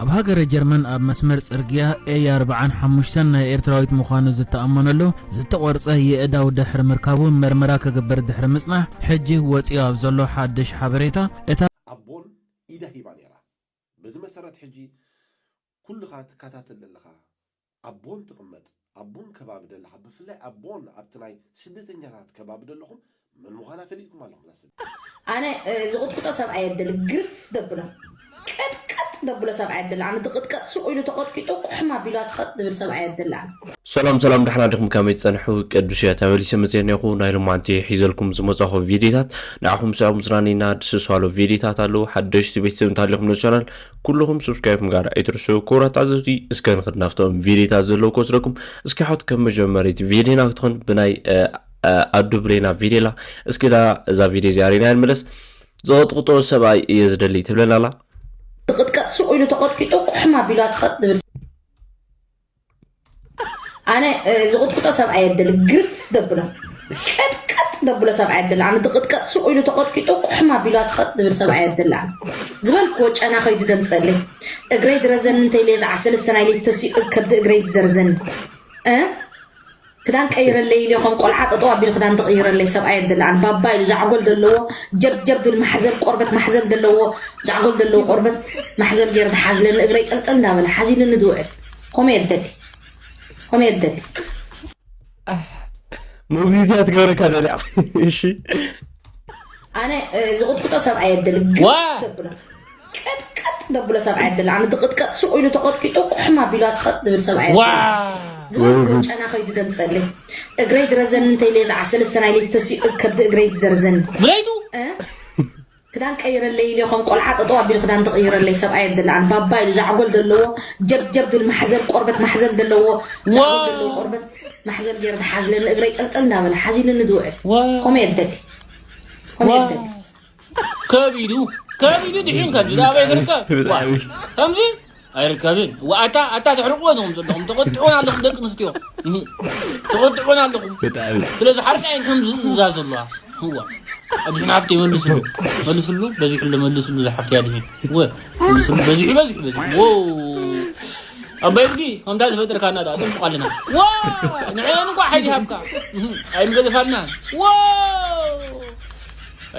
ኣብ ሃገረ ጀርመን ኣብ መስመር ጽርግያ ኤ ኣርብዓን ሓሙሽተን ናይ ኤርትራዊት ምዃኑ ዝተኣመነሉ ዝተቖርጸ የእዳው ድሕሪ ምርካቡ መርመራ ክግበር ድሕሪ ምጽናሕ፣ ሕጂ ወጺኡ ኣብ ዘሎ ሓድሽ ሓበሬታ፣ እታ ኣቦን ኢዳ ሂባ ነይራ። በዚ መሰረት ሕጂ ኩልኻ ትከታተል ዘለኻ ኣቦን ትቕመጥ፣ ኣቦን ከባቢ ደለኻ፣ ብፍላይ ኣቦን ኣብቲ ናይ ስደተኛታት ከባቢ ደለኹም መን ምዃና ፈሊጥኩም ኣለኹም እዛ ስለ ኣነ ዝቕጥቅጦ ሰብኣይ የደሊ ግርፍ ደብሎ ቀጥቀጥ ደብሎ ሰብኣይ የደሊ ኣነ ዝቕጥቀጥ ሱቕ ኢሉ ተቐጥቂጡ ቁሕም ኣቢሉ ጸጥ ዝብል ሰብኣይ የደሊ ኣነ ሰላም ሰላም፣ ደሕና ዲኹም? ከመይ ትጸንሑ? ቅዱስ እየ ተመሊሰ መጽኤ እኒኹ። ናይ ሎማንቲ ሒዘልኩም ዝመጻኹ ቪዲዮታት ንዓኹም ሰብ ምዝናኒና ድስስ ባሉ ቪዲዮታት ኣለዉ። ሓደሽቲ ቤተሰብ እንተሃሊኹም ነዚ ቻናል ኩልኹም ሰብስክራይብ ምግባር ኣይትርስዑ። ክቡራት ተዓዘብቲ፣ እስከ ንኽድ ናብቶም ቪዲዮታት ዘለዉ ክወስደኩም። እስኪ ሓውት ከም መጀመሪት ቪዲዮና ክትኾን ብናይ፣ እ፣ እ፣ ኣዱ ብሌና ቪዲዮ ኣላ። እስኪ ዳ እዛ ቪዲዮ እዚኣ ሪና ንመለስ። ዘቐጥቕጦ ሰብኣይ እየ ዝደሊ ትብለና ኣላ። ዝቕጥቀጥ ሱቕ ኢሉ ተቐጥቂጡ ቁሕም ኣቢሉ ጸጥ ዝብል ኣነ፣ እ፣ ዝቕጥቅጦ ሰብኣይ የደሊ ግርፍ ደብሎ ቀጥቀጥ ደብሎ ሰብኣይ የደሊ ኣነ ዝቕጥቀጥ ሱቕ ኢሉ ተቐጥቂጡ ቁሕም ኣቢሉ ጸጥ ዝብል ሰብኣይ የደሊ ኣነ ዝበልክዎ ጨና ከይዱ ደምፀለይ እግረይ ድረዘኒ እንተኢለ ዝዓ ሰለስተ ናይ ሌት ተሲኡ ከብዲ እግረይ ድደርዘኒ እ ክዳን ቀይረለይ ኢለ ከም ቆልዓ ጠጠው ኣቢሉ ክዳን ተቐይረለይ ሰብኣይ የደሊ ኣነ ባባ ኢሉ ዛዕጎል ዘለዎ ጀብ ጀብ ድብል ማሕዘል ቆርበት ማሕዘል ዘለዎ ዛዕጎል ዘለዎ ቆርበት ማሕዘል ገይሩ ዝሓዝለኒ እግረይ ጠልጠል እንዳበለ ሓዚልኒ ዝውዕል ከምኡ የደሊ ከምኡ የደሊ መጉዚት እያ ትገብረካ ደሊያ። እሺ ኣነ እ፣ ዝቕጥቅጦ ሰብኣይ የደሊ ግርፍ ዋ! ደብሎ ቀጥቀጥ ደብሎ ሰብኣይ የደሊ ኣነ ዝቕጥቀጥ ሱቕ ኢሉ ተቐጥቂጡ ቁሕም ኣቢሉ ጸጥ ዝብል ሰብኣይ የደሊ ዋ! ዝበልኩ ጨና ከይዱ ደምፀለይ እግረይ ድረዘኒ እንተኢለ ዝዓ ሰለስተ ናይ ሌት ተሲኡ ከብዲ እግረይ ድደርዘኒ ብለይቱ እ? ክዳን ቀይረለይ ኢለ ከም ቆልዓ ጠጠው ኣቢሉ ክዳን ተቐይረለይ ሰብኣይ የደሊ ኣነ ባባ ኢሉ ዛዕጎል ዘለዎ ጀብ ጀብ ድብል ማሕዘል ቆርበት ማሕዘል ዘለዎ ዛዕጎል ዘለዎ ቆርበት ማሕዘል ገይሩ ዝሓዝለኒ እግረይ ጠልጠል እንዳበለ ሓዚልኒ ዝውዕል ከምኡ የደሊ ከምኡ የደሊ ከቢዱ ከቢዱ ድሒን ከቢዱ ኣበይ ክርከብ ከምዚ ኣይርከብን። ኣታ ኣታ ትሕርቅዎ ዲኹም ዘለኹም ተቆጥዑን ኣለኹም ደቂ ኣንስትዮ ተቆጥዑን ኣለኹም። ስለዚ ሓርቃ እየን ከም ዝእዛዝ ዘለዋ እዋ ኣድሕን ሓፍተይ መልስሉ መልስሉ በዚሕሉ መልስሉ ዝሓፍተይ ኣድሕን እወ መልስሉ በዚሑ በዚሑ በዚሑ ዎ ኣባይ ብጊ ከምታ ዝፈጠርካና ዳ ጽቡቅ ኣለና ዋ ንዕን እንኳ ሓይሊ ሃብካ ኣይምገደፋልናን ዎ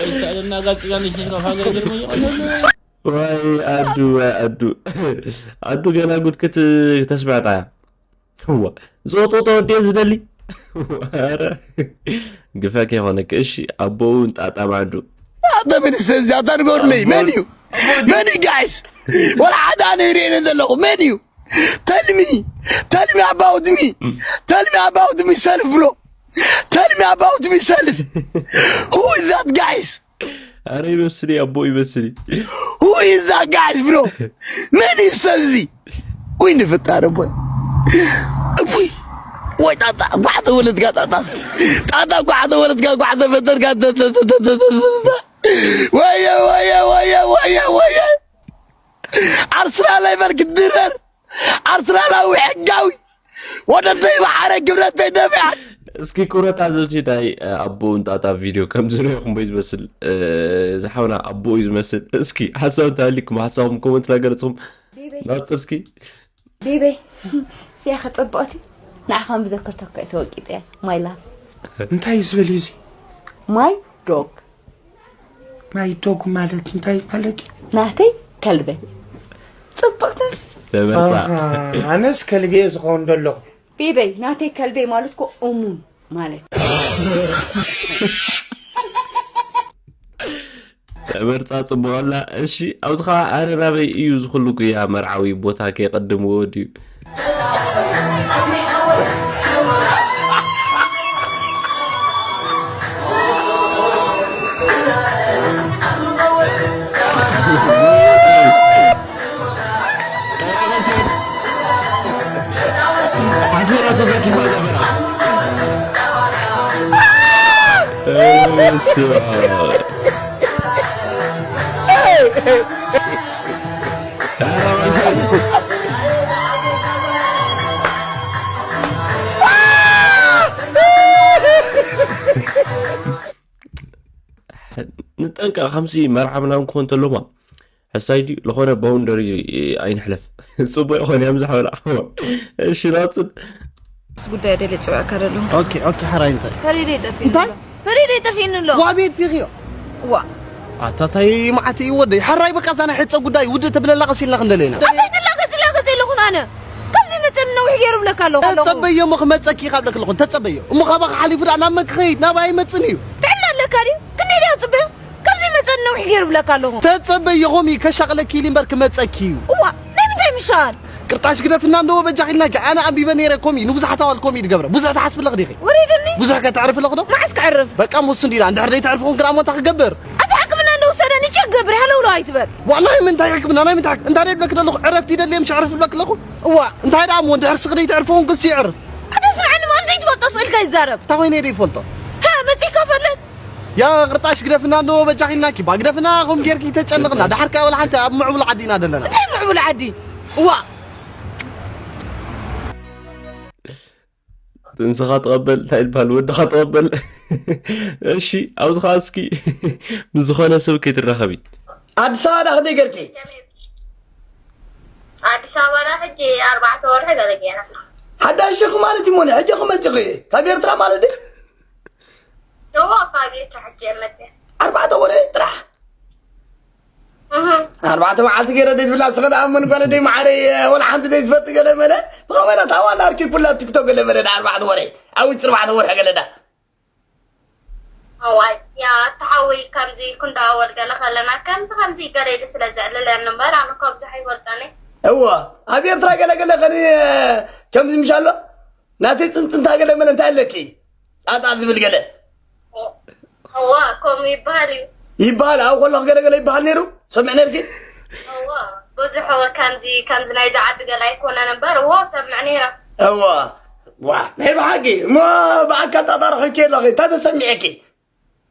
ኣይሰኣለና ጋር ጭጋነሽ ነሽካ ፋገር ገርመ ዋይ ኣዱ ዋይ ኣዱ ኣዱ ገና ጉድ ክት ክተስምዕጣ እያ እዋ ዝወጥወጦ ወዲኤ ዝደሊ ኧረ ግፈ ከይኮነክ እሺ ኣቦኡ እንጣጣም ኣዱ ኣታ ምን ሰብ ዛታ ንገሩለይ መን እዩ መን እዩ ጋይስ ወላ ሓደ ኣነ ይርእየነ ዘለኹ መን እዩ Tell me, tell me about me. Tell me about myself, bro. Tell me about myself. Who is that, guys? ኣረ ይመስል ኣቦ ይመስል Who is that, guys, bro? መን እዩ ሰብ እዚ? ወይ ንፍጣር እቦይ እቡይ ወይ ጣጣ ጓዕ ተወለድካ ጣጣስ ጣጣ ጓዕ ተወለድካ ጓዕ ተፈጠርካ ወየ ወየ ወየ ወየ ወየ ኣርስራ ላይ በል ክትድረር ኣርስራላዊ ሕጋዊ ወደተይ ባሕረ ግብረተይ ደፊዓ እስኪ ኩረት ኣዘብቲ ናይ ኣቦ እንጣጣ ቪድዮ ከም ዝሪኦኹም ወይ ዝመስል ዝሓውና ኣቦ እዩ ዝመስል እስኪ ሓሳብ እንተሃሊኩም ሓሳብኩም ኮመንት እናገለፅኩም ናፅር እስኪ ቢበይ ሲያ ከፀብቐቲ ንዓኻ ብዘክርቶ እኮ ተወቂጠ እያ ማይ ላቭ እንታይ እዩ ዝብል እዩ እዚ ማይ ዶግ ማይ ዶግ ማለት እንታይ ማለት እዩ ናተይ ከልበ ፅብቕትስ ተመርፃ ኣነስ ከልብየ ዝኸውን ደለኹ ቢበይ ናተይ ከልበይ ማለት ኮ እሙን ማለት መርፃ ፅቡቐላ እሺ ኣብዚ ከዓ ኣረ ናበይ እዩ ዝኩሉ ጉያ መርዓዊ ቦታ ከይቀድምዎ ድዩ ኣፌራ ተሰኪፋ ነበራ ንጠንቀ ከምሲ መርዓ ምናምን ክኾን ተሎማ ሕሳይ ድዩ ዝኾነ ባውንደሪ ኣይንሕለፍ። ጽቡቅ ይኾን እዮም ዝሓወላ። እሺ ናጽን ስ ጉዳይ ደለ ጽውዕካ ደለኹ ኦኬ ኦኬ ሓራይ እንታይ ፈሪደ ይጠፊ እንታይ? ፈሪደ ይጠፊኒ ኣሎ ዋቤት ፊኽዮ ዋ ኣታታይ መዓት እዩ ወደይ ሓራይ በቃ ሳና ሕፀ ጉዳይ ውድእ ተብለላ ቀሲልና ክንደለና ኣታይ ትላገ ትላገ ዘለኹን ኣነ ካብዚ መጠን ነዊሕ ገይሩ ብለካ ኣለኹ ኣለኹ ተፀበዮ እሞ ክመፀኪ ካብ ለክልኹን ተፀበዮ እሞ ካባኻ ሓሊፉ ዳ ናብ መን ክኸይድ ናብ ኣይመፅን እዩ ጥዕና ኣለካ ድዩ ክንደይ ድያ ጽበዮ ካብዚ መጠን ነዊሕ ገይሩ ብለካ ኣለኹ ተፀበዮ ኸም እዩ ከሻቕለኪ ኢሉ እምበር ክመፀኪ እዩ እዋ ናይ ምንታይ ምሻል ቅርጣሽ ግደፍና እንደዎ በጃኺልና ኣነ ኣንቢበ ነይረ ኮም እዩ ንብዙሓት ኣዋል ኮም እዩ ትገብረ ብዙሕ ትሓስብለኽ ዲኺ ወሪድኒ ብዙሕ ከተዕርፍለኽ ዶ መዓስ ክዕርፍ በቃ ሞሱ እንዲና እንድሕር ደይተዕርፍኹም ክዳ ሞታ ክገብር ኣቲ ሕክምና እንደወሰደኒ ቸክ ገብር ሃለውለው ኣይትበል ዋላ ናይ ምንታይ ሕክምና ናይ ምንታይ ሕክምና እንታይ ደብለክ ደለኹ ዕረፍቲ ይደሊ እዮም ሸዕርፍለክ ኣለኹ እዋ እንታይ ደኣ እሞ እንድሕር ስኽሪ ተዕርፎ እውን ክስ ይዕርፍ ኣቲ ስምዐኒ ሞ ኣብዘይ ትፈልጦ ስእልካ ይዛረብ እንታይ ኮይነ ደይ ፈልጦ ሀ መጺእካ ፈለጥ ያ ቅርጣሽ ግደፍና እንዶ በጃኺልና ኪባ ግደፍና ከም ጌርኪ ተጨንቕና ዳሕርካ ወላ ሓንቲ ኣብ ምዕቡል ዓዲና ዘለና እንታይ ምዕቡል ዓዲ እዋ ጥንስኻ ትቐበል እንታይ ይበሃል ወድኻ ትቐበል እሺ ኣብዚ ከዓ እስኪ ምስ ዝኾነ ሰብ ከይትራኸቢ ኣዲስ ኣበባ ዳ ክንደይ ገርኪ ኣዲስ ኣበባ ዳ ሕጂ ኣርባዕተ ወርሒ ገለገና ሓዳሽ ኢኹ ማለት እዩ ሞኒ ሕጂ ክመፅእ ኢኹ ካብ ኤርትራ ማለት ድዩ እዎ ካብ ኤርትራ ሕጂ እየ መፅእ ኣርባዕተ ወርሒ ጥራሕ ኣርባዕተ መዓልቲ ገይረ ደይ ትብላ ስኸ ደኣ መን ጓለ ደይ ማዓረይ ወላ ሓንቲ ደይ ትፈጥ ገለ መለ ብኸመና ታዋላ ኣርኪብ ኩላ ቲክቶክ ገለ መለ ዳ ኣርባዕተ ወርሒ ኣብ ውጭ ኣርባዕተ ወርሒ ገለ ዳ እዋይ ያ ተሓወይ ከምዚ ክንዳ ወልገለ ከለና ከምዚ ከምዚ ገለ ኢሉ ስለ ዘዕልለኒ እምበር ኣነ ከብዝሕ ኣይፈልጠኒ እዎ ኣብ ኤርትራ ገለ ገለ ከኒ ከምዚ ምሻሎ ናተይ ፅንፅንታ ገለ መለ እንታይ ኣለኪ ጣጣ ዝብል ገለ እዋ ከምኡ ይበሃል እዩ ይበሃል ኣብ ከለኹ ገለ ገለ ይበሃል ነይሩ ሰምዕ ነርኪ እዋ ብዙሕ ከምዚ ከምዚ ናይዚ ዓዲ ገለ ኣይኮነን እምበር እዎ ሰምዕ ነይረ እዋ ዋ ናይ ብሓቂ እሞ ብኣካል ጣጣ ረኺብኪ ኣለኺ እንታይ ተሰሚዐኪ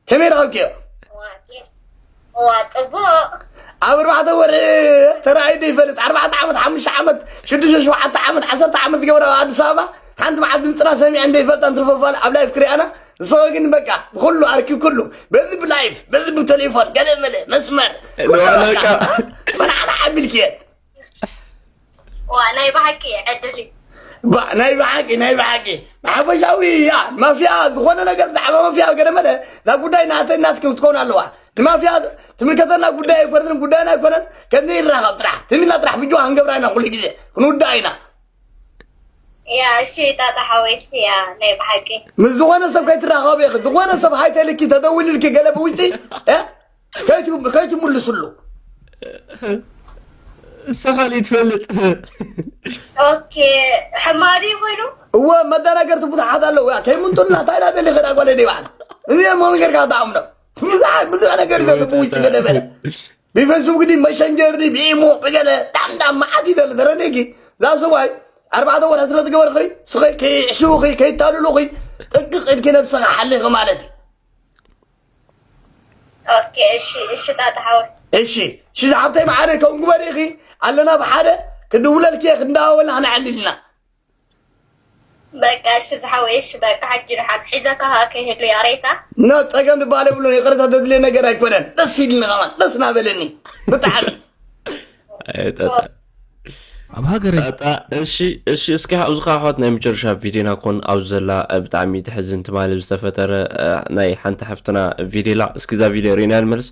ከመይ ረኸብኪዮ እዋ ጽቡቕ ኣብ ኣርባዕተ ወርሒ ተራእዩ ዶ ይፈልጥ ኣርባዕተ ዓመት ሓሙሽተ ዓመት ሽዱሽተ ሸውዓተ ዓመት ዓሰርተ ዓመት ዝገበረ ኣብ ኣዲስ ኣበባ ሓንቲ መዓልቲ ድምፅና ሰሚዐ እንደ ይፈልጣ እንትርፈፋል ኣብ ላይፍ ክሪኣና ንስኸ ግን በቃ ብኩሉ ኣርኪብ ኩሉ በዚ ብላይፍ በዚ ብቴሌፎን ገለ መለ መስመር ንዋናቃ መናዕና ዓቢልክየ ዋ ናይ ብሓቂ ዕድል እዩ ባ ናይ ብሓቂ ናይ ብሓቂ ብሓፈሻዊ ያ ማፍያ ዝኾነ ነገር ብዛዕባ ማፍያ ገለ መለ እዛ ጉዳይ ናተይ ናትክም ክትከውን ኣለዋ ንማፍያ ትምልከተና ጉዳይ ኣይኮነትን ጉዳይና ኣይኮነን ከምዚ ይራኸብ ጥራሕ ትሚልና ጥራሕ ብጅዋ ክንገብራ ኢና ኩሉ ግዜ ክንውዳእ ኢና ያ እሺ ጣጣ ሓወይ እሺ ያ ናይ ብሓቂ ምስ ዝኾነ ሰብ ከይትራኸቡ ኢኺ ዝኾነ ሰብ ሃይተልኪ ተደውልልኪ ገለ ብውሽጢ እ? ከይት- ከይትምልስሉ እሳ ካሊእ ትፈልጥ ኦኬ ሕማዲ ኮይኑ እወ መደናገርቲ ብዙሓት ኣለዉ ያ ከይምንጡልና እንታይ ዳ ደሊ ኸዳ ጓለ ዲባዕል እዚ ሞ መንገድካ ዳዕምዶ ብዙሓት ብዙሕ ነገር እዩ ዘሎ ብውሽጢ ገለ በለ ብፈስቡክ ዲ መሸንጀር ዲ ብኢሞ ብገለ ዳምዳም መዓት እዩ ዘሎ ተረዲእኪ እዛ ሰብኣይ ኣርባዕተ ወርሒ ስለ ዝገበርኺ ስኺ ከይዕሽውኺ ከይታልሉኺ ጥንቅቕ ኢልኪ ነብስኻ ሓሊኺ ማለት እዩ ኦኬ እሺ እሺ ጣጣ ሓወይ እሺ ሽዚ ሓብተይ መዓረ ከም ግበሪ ኢኺ ኣለና ብሓደ ክድውለልኪ እየ ክንዳዋወልና ክነዕልል ኢና በቃ እሺ ዝሓወይ እሺ በቃ ሓጂ ድሓን ሒዘካ ከዓ ከይህሉ ያሬታ ኖ ፀገም ዝበሃል የብሉን ይቅርታ ዘድልየ ነገር ኣይኮነን ደስ ኢልኒ ከማን ደስ ናበለኒ ብጣዕሚ ኣይ ጣጣ ኣብ ሃገረ ጣጣ እሺ እሺ እስኪ ኣብዚ ከዓ ኣሕዋት ናይ መጨረሻ ቪድዮና ኮን ኣብዚ ዘላ እ፣ ብጣዕሚ ትሕዝን ትማሊ ዝተፈጠረ እ፣ ናይ ሓንቲ ሓፍትና ቪድዮ ላ እስኪ እዛ ቪድዮ ርኢና ንመልስ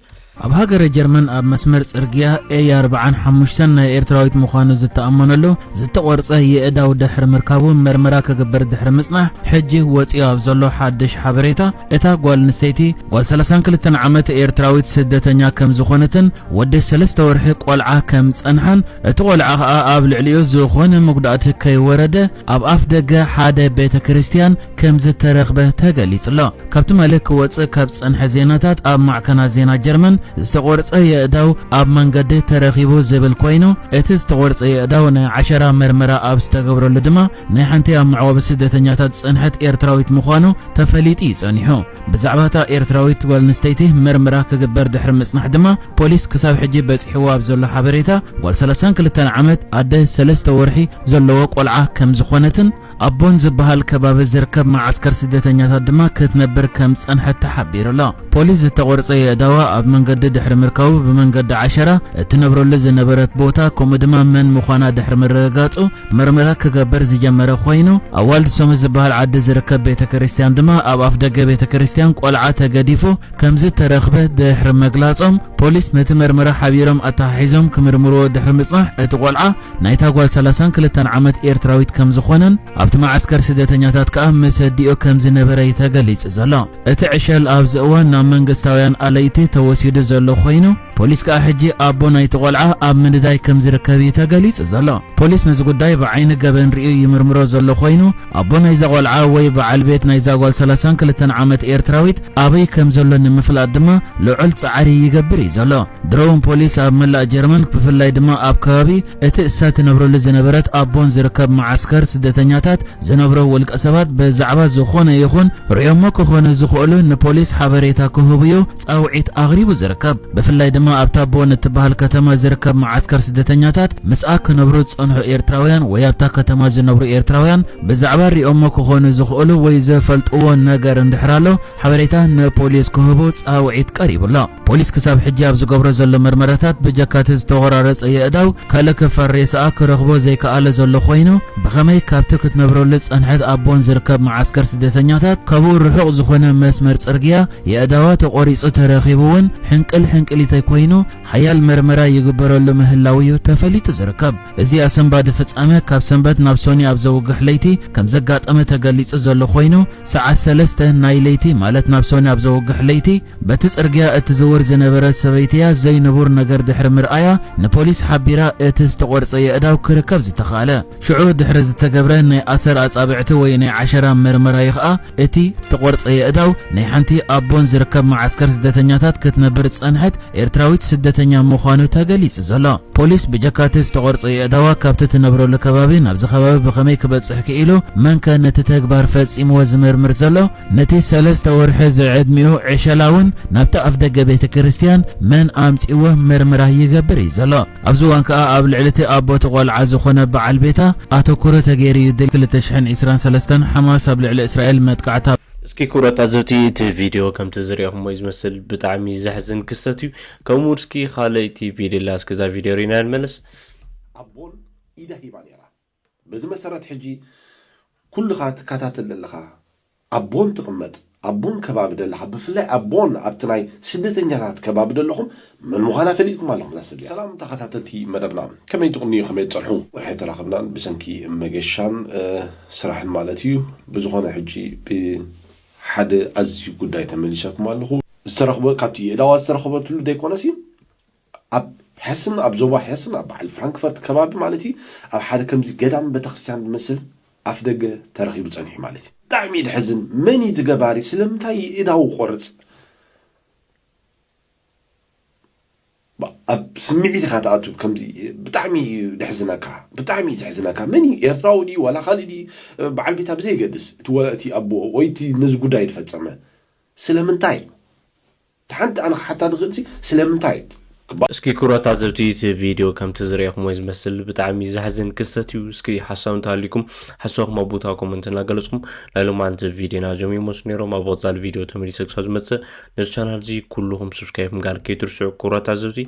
ኣብ ሃገረ ጀርመን ኣብ መስመር ጽርግያ ኤ ኣርብዓን ሓሙሽተን ናይ ኤርትራዊት ምዃኑ ዝተኣመነሉ ዝተቖርጸ የእዳው ድሕሪ ምርካቡ መርመራ ክግበር ድሕሪ ምጽናሕ ሕጂ ወጺኡ ኣብ ዘሎ ሓድሽ ሓበሬታ እታ ጓል ኣንስተይቲ ጓል ሰላሳን ክልተን ዓመት ኤርትራዊት ስደተኛ ከም ዝኾነትን ወዲ ሰለስተ ወርሒ ቆልዓ ከም ዝጸንሓን እቲ ቆልዓ ኸኣ ኣብ ልዕሊኡ ዝኾነ መጉዳእቲ ከይወረደ ኣብ ኣፍ ደገ ሓደ ቤተ ክርስትያን ከም ዝተረኽበ ተገሊጹ ኣሎ። ካብ ትማሊ ክወጽእ ካብ ዝጸንሐ ዜናታት ኣብ ማዕከናት ዜና ጀርመን ዝተቖርጸ የእዳው ኣብ መንገዲ ተረኺቡ ዝብል ኮይኑ እቲ ዝተቖርጸ የእዳው ናይ ዓሸራ መርመራ ኣብ ዝተገብረሉ ድማ ናይ ሓንቲ ኣብ መዕቆቢ ስደተኛታት ዝጸንሐት ኤርትራዊት ምዃኑ ተፈሊጡ እዩ ጸኒሑ። ብዛዕባ እታ ኤርትራዊት ጓል ኣንስተይቲ መርመራ ክግበር ድሕሪ ምጽናሕ ድማ ፖሊስ ክሳብ ሕጂ በጺሕዎ ኣብ ዘሎ ሓበሬታ ጓል ሰላሳን ክልተን ዓመት ኣደ ሰለስተ ወርሒ ዘለዎ ቆልዓ ከም ዝኾነትን ኣብ ቦን ዝበሃል ከባቢ ዝርከብ መዓስከር ስደተኛታት ድማ ክትነብር ከም ዝጸንሐት ተሓቢሩ ኣሎ። ፖሊስ ዝተቖርጸ የእዳዋ ኣብ መንገዲ ድሕሪ ምርካቡ ብመንገዲ ዓሸራ እትነብረሉ ዝነበረት ቦታ ከምኡ ድማ መን ምዃና ድሕሪ ምርግጋጹ መርመራ ክገብር ዝጀመረ ኮይኑ፣ ኣብ ዋልድ ሶሚ ዝበሃል ዓዲ ዝርከብ ቤተ ክርስቲያን ድማ ኣብ ኣፍ ደገ ቤተ ክርስቲያን ቆልዓ ተገዲፉ ከም ዝተረኽበ ድሕሪ መግላጾም፣ ፖሊስ ነቲ መርመራ ሓቢሮም ኣተሓሒዞም ክምርምርዎ ድሕሪ ምጽናሕ፣ እቲ ቆልዓ ናይታ ጓል ሰላሳን ክልተን ዓመት ኤርትራዊት ከም ዝኾነን ኣብቲ መዓስከር ስደተኛታት ከኣ ምስ ኣዲኡ ከም ዝነበረ እዩ ተገሊጹ ዘሎ። እቲ ዕሸል ኣብዚ እዋን ናብ መንግስታውያን ኣለይቲ ተወሲዱ ዘሎ ኮይኑ፣ ፖሊስ ከኣ ሕጂ ኣቦ ናይቲ ቆልዓ ኣብ ምንዳይ ከም ዝርከብ እዩ ተገሊጹ ዘሎ። ፖሊስ ነዚ ጉዳይ ብዓይኒ ገበን ርእዩ ይምርምሮ ዘሎ ኮይኑ፣ ኣቦ ናይዛ ቆልዓ ወይ በዓል ቤት ናይዛ ጓል ሰላሳን ክልተን ዓመት ኤርትራዊት ኣበይ ከም ዘሎ ንምፍላጥ ድማ ልዑል ጻዕሪ ይገብር እዩ ዘሎ። ድሮ እውን ፖሊስ ኣብ መላእ ጀርመን፣ ብፍላይ ድማ ኣብ ከባቢ እቲ እሳ ትነብረሉ ዝነበረት ኣቦን ዝርከብ መዓስከር ስደተኛታት ዝነብሮ ውልቀ ሰባት ብዛዕባ ዝኾነ ይኹን ርእዮሞ ክኾኑ ዝኽእሉ ንፖሊስ ሓበሬታ ክህቡ'ዩ ጻውዒት ኣቕሪቡ ዝርከብ። ብፍላይ ድማ ኣብታ ቦን እትበሃል ከተማ ዝርከብ መዓስከር ስደተኛታት ምስኣ ክነብሩ ዝጸንሑ ኤርትራውያን ወይ ኣብታ ከተማ ዝነብሩ ኤርትራውያን ብዛዕባ ርእዮሞ ክኾኑ ዝኽእሉ ወይ ዝፈልጥዎ ነገር እንድሕር ኣሎ ሓበሬታ ንፖሊስ ክህቡ ጻውዒት ቀሪቡ ኣሎ። ፖሊስ ክሳብ ሕጂ ኣብ ዝገብሮ ዘሎ መርመራታት ብጀካቲ ዝተቖራረጸ የእዳው ካልእ ክፋል ሬሳኣ ክረኽቦ ዘይከኣለ ዘሎ ኮይኑ፣ ብኸመይ ካብቲ ክትነብረሉ ዝጸንሐት ኣቦን ዝርከብ መዓስከር ስደተኛታት ካብኡ ርሑቕ ዝኾነ መስመር ጽርግያ የእዳዋ ተቖሪጹ ተረኺቡ እውን ሕንቅል ሕንቅሊተይ ኮይኑ ሓያል መርመራ ይግበረሉ ምህላው እዩ ተፈሊጡ ዝርከብ። እዚ ኣሰንባዲ ፍጻመ ካብ ሰንበት ናብ ሶኒ ኣብ ዘውግሕ ለይቲ ከም ዘጋጠመ ተገሊጹ ዘሎ ኮይኑ፣ ሰዓት ሰለስተ ናይ ለይቲ ማለት ናብ ሶኒ ኣብ ዘውግሕ ለይቲ በቲ ጽርግያ እትዝውር ዝነበረት ሰበይቲ'ያ ዘይንቡር ነገር ድሕሪ ምርኣያ ንፖሊስ ሓቢራ እቲ ዝተቖርጸ የእዳው ክርከብ ዝተኻእለ። ሽዑ ድሕሪ ዝተገብረ ናይ ኣሰር ኣጻብዕቲ ወይ ናይ ዓሸራ መርመራ'ዩ ኸኣ እቲ ዝተቖርጸ የእዳው ናይ ሓንቲ ኣቦን ዝርከብ መዓስከር ስደተኛታት ክትነብር ዝጸንሐት ኤርትራዊት ስደተኛ ምዃኑ ተገሊጹ ዘሎ። ፖሊስ ብጀካቲ ዝተቖርጸ የእዳዋ ካብቲ ትነብረሉ ከባቢ ናብዚ ከባቢ ብኸመይ ክበጽሕ ክኢሉ፣ መንከ ነቲ ተግባር ፈጺምዎ ዝምርምር ዘሎ፣ ነቲ ሰለስተ ወርሒ ዝዕድሚኡ ዕሸላውን ናብቲ ኣፍ ደገ ቤተ ክርስቲያን መን ኣምጺእዎ መርመራ ይገብር እዩ ዘሎ። ኣብዚ እዋን ከኣ ኣብ ልዕሊ እቲ ኣቦ እቲ ቆልዓ ዝኾነ በዓል ቤታ ኣተኩሮ ተገይሩ እዩ። ድሕሪ ክልተ ሽሕን ዕስራን ሰለስተን ሓማስ ኣብ ልዕሊ እስራኤል መጥቃዕታ እስኪ ክቡራት ታዘብቲ፣ እቲ ቪድዮ ከምቲ ዝረኣኹሞ እዩ ዝመስል። ብጣዕሚ ዘሕዝን ክስተት እዩ። ከምኡ እስኪ ካልኣይቲ ቪድዮ ኣላ፣ እስኪ እዛ ቪድዮ ሪና ንመለስ። ኣቦን ኢዳ ሂባ ነይራ። በዚ መሰረት ሕጂ ኩልኻ ትከታተል ዘለኻ ኣቦን ትቕመጥ ኣቦን ከባቢ ደለኻ፣ ብፍላይ ኣቦን ኣብቲ ናይ ስደተኛታት ከባቢ ደለኹም መን ምዃና ፈሊጥኩም ኣለኹም እዛ ሰብ እዚኣ። ሰላም ተኸታተልቲ መደብና፣ ከመይ ትቕንዩ፣ ከመይ ትጸንሑ? ውሕድ ተራኸብናን ብሰንኪ መገሻን፣ እ፣ ስራሕን ማለት እዩ። ብዝኾነ ሕጂ ብሓደ ኣዝዩ ጉዳይ ተመሊሰኩም ኣለኹ። ዝተረኽበ፣ ካብቲ የእዳዋ ዝተረኽበትሉ ደይኮነሲ፣ ኣብ ሄስን፣ ኣብ ዞባ ሄስን፣ ኣብ በዓል ፍራንክፈርት ከባቢ ማለት እዩ፣ ኣብ ሓደ ከምዚ ገዳም ቤተክርስትያን ዝመስል ኣፍ ደገ ተረኺቡ ጸኒሑ ማለት እዩ። ብጣዕሚ እዩ ድሕዝን። መን እዩ እቲ ገባሪ? ስለምንታይ እዩ እዳው ቆርጽ? ባ-፣ ኣብ ስምዒት ኢኻ ትኣቱ። ከምዚ ብጣዕሚ እዩ ድሕዝነካ፣ ብጣዕሚ እዩ ዘሕዝነካ። መን እዩ? ኤርትራዊ ድዩ ዋላ ካልእ ድዩ? በዓል ቤታ ብዘይገድስ፣ እቲ ወ-፣ እቲ ኣቦ ወይ እቲ ነዚ ጉዳይ ዝፈጸመ ስለምንታይ? እቲ ሓንቲ ኣነ ክሓታ ዝኽእል ሲ ስለምንታይ? ክባ- እስኪ ክቡራት ታዘብቲ፣ እቲ ቪድዮ ከምቲ ዝረኣኹሞ ዝመስል ብጣዕሚ ዘሕዝን ክስተት እዩ። እስኪ ሓሳብ እንተሃልዩኩም ሓሳብኩም ኣብ ቦታ ኮመንት እናገለጽኩም ናይ ሎማዓንቲ ቪድዮና እዞም ይመስሉ ነይሮም። ኣብ ቀጻሊ ቪድዮ ተመሊሰ ክሳብ ዝመጽእ ነዚ ቻናል እዚ ኩልኹም ሰብስክራይብ ምግባር ከይትርስዑ ክቡራት ታዘብቲ።